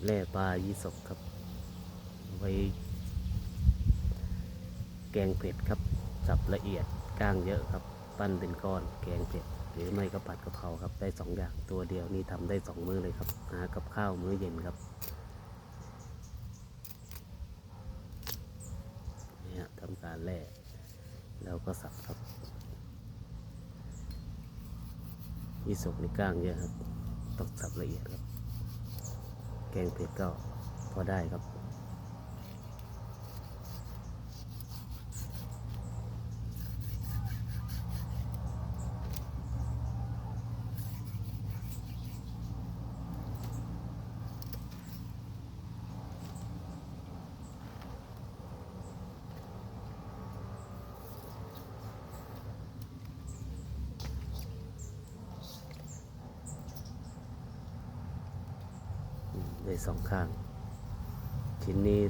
ແລ່ປາຍີ່ສົກຄັບ ໄວ້ແກງເຜັດຄັບ ສັບລະອຽດ ກ້າງເຍອະຄັບ ປັ້ນເປັນກ້ອນ ແກງເຜັດ ຫຼືໄມ່ກໍຜັດກະເພົາຄັບ ໄດ້ສອງຢ່າງ ຕົວດຽວນີ້ທຳໄດ້ສອງມື້ເລີຍຄັບ ຫາກັບຂ້າວມື້ເຢັນຄັບ. ນີ້ຮະ ທຳການແລ່ ແລ້ວກໍສັບຄັບ ຍີ່ສົກນີ້ກ້າງເຍອະຄັບ ຕ້ອງສັບລະອຽດຄັບ ແກງເຜັດກໍພໍໄດ້ຄັບ. ອືມ ໄດ້ສອງຂ້າງ ທີນີ້